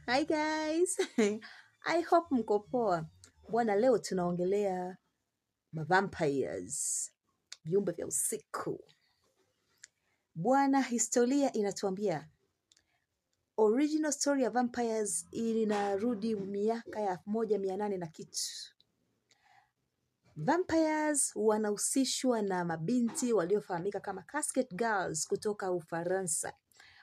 Hi guys. I hope mko poa. Bwana, leo tunaongelea mavampires, viumbe vya usiku. Bwana, historia inatuambia original story ya vampires inarudi miaka ya 1800 na kitu. Vampires wanahusishwa na mabinti waliofahamika kama Casket Girls kutoka Ufaransa.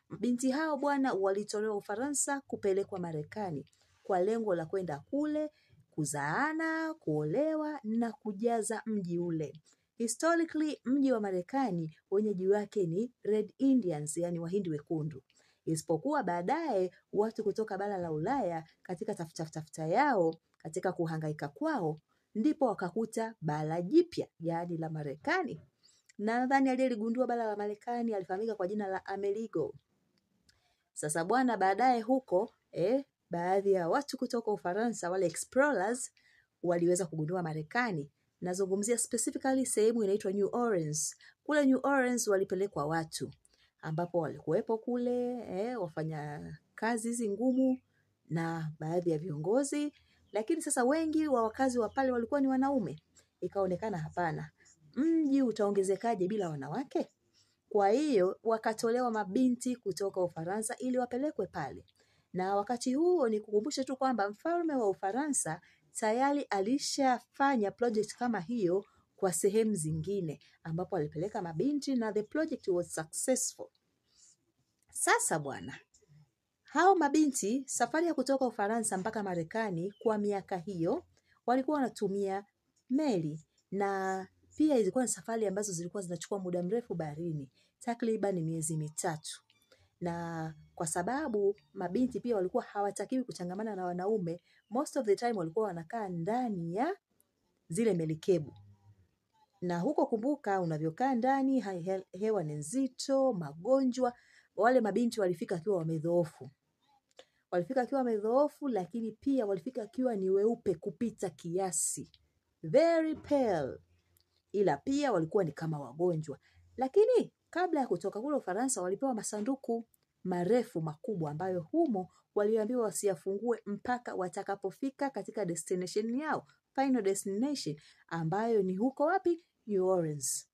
Mabinti hao bwana walitolewa Ufaransa kupelekwa Marekani kwa lengo la kwenda kule kuzaana, kuolewa na kujaza mji ule. Historically, mji wa Marekani wenyeji wake ni Red Indians, yani Wahindi wekundu. Isipokuwa baadaye watu kutoka bara la Ulaya katika tafuta yao, katika kuhangaika kwao, ndipo wakakuta bara jipya, yaani la Marekani. Na nadhani aliyeligundua bara la Marekani alifahamika kwa jina la Amerigo. Sasa bwana, baadaye huko baadhi ya watu kutoka Ufaransa, wale explorers, waliweza kugundua Marekani. Nazungumzia specifically sehemu inaitwa New Orleans. Kule New Orleans walipelekwa watu ambapo walikuwepo kule wafanya kazi hizi ngumu na baadhi ya viongozi, lakini sasa wengi wa wakazi wa pale walikuwa ni wanaume. Ikaonekana hapana, mji utaongezekaje bila wanawake? Kwa hiyo wakatolewa mabinti kutoka Ufaransa ili wapelekwe pale. Na wakati huo ni kukumbushe tu kwamba mfalme wa Ufaransa tayari alishafanya project kama hiyo kwa sehemu zingine, ambapo alipeleka mabinti na the project was successful. Sasa bwana, hao mabinti safari ya kutoka Ufaransa mpaka Marekani kwa miaka hiyo walikuwa wanatumia meli, na pia ilikuwa ni safari ambazo zilikuwa zinachukua muda mrefu baharini, takriban miezi 3. Na kwa sababu mabinti pia walikuwa hawatakiwi kuchangamana na wanaume, most of the time walikuwa wanakaa ndani ya zile melikebu. Na huko kumbuka, unavyokaa ndani hewa ni nzito, magonjwa. Wale mabinti walifika wakiwa wamedhoofu. Walifika wakiwa wamedhoofu, lakini pia walifika wakiwa ni weupe kupita kiasi, very pale, ila pia walikuwa ni kama wagonjwa. Lakini kabla ya kutoka kule Ufaransa walipewa masanduku marefu makubwa ambayo humo waliambiwa wasiyafungue mpaka watakapofika katika destination yao, final destination, ambayo ni huko wapi? New Orleans.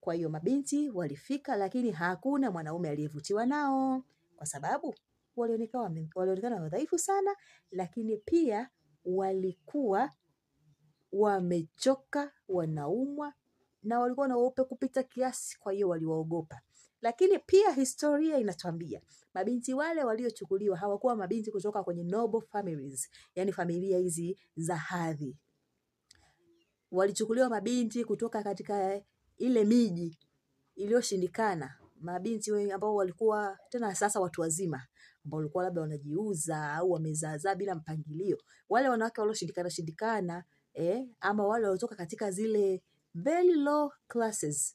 Kwa hiyo mabinti walifika, lakini hakuna mwanaume aliyevutiwa nao kwa sababu walionekana wadhaifu sana, lakini pia walikuwa wamechoka, wanaumwa na walikuwa na weupe kupita kiasi, kwa hiyo waliwaogopa. Lakini pia historia inatuambia mabinti wale waliochukuliwa hawakuwa mabinti kutoka kwenye noble families, yani familia hizi za hadhi. Walichukuliwa mabinti kutoka katika ile miji iliyoshindikana, mabinti wengi ambao walikuwa tena sasa watu wazima, ambao walikuwa labda wanajiuza au wamezaazaa bila mpangilio. Wale wanawake walioshindikana shindikana, ama wale waliotoka katika zile very low classes,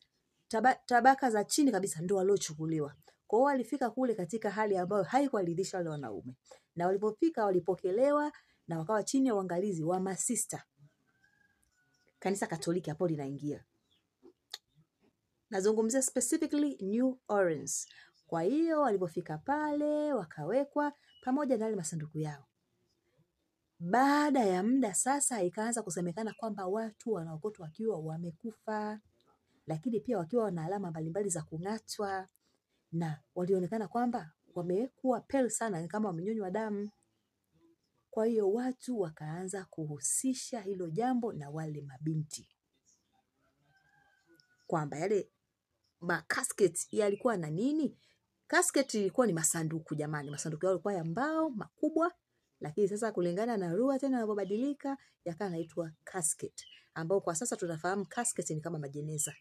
tabaka za chini kabisa, ndio waliochukuliwa. Kwa hiyo walifika kule katika hali ambayo haikuwaridhisha wale wanaume. Na walipofika walipokelewa na wakawa chini ya uangalizi wa masista. Kanisa Katoliki hapo linaingia. Nazungumzia specifically New Orleans. Kwa hiyo walipofika pale wakawekwa pamoja na yale masanduku yao. Baada ya muda sasa ikaanza kusemekana kwamba watu wanaokotwa wakiwa wamekufa, lakini pia wakiwa wana alama mbalimbali za kung'atwa, na walionekana kwamba wamekuwa pale sana, kama wamenyonywa damu. Kwa hiyo watu wakaanza kuhusisha hilo jambo na wale mabinti, kwamba yale makasket yalikuwa na nini? Casket ilikuwa ni masanduku jamani, masanduku yao yalikuwa ya mbao makubwa, lakini sasa kulingana na lugha tena yanapobadilika yakawa yanaitwa casket, ambao kwa sasa tunafahamu casket ni kama majeneza.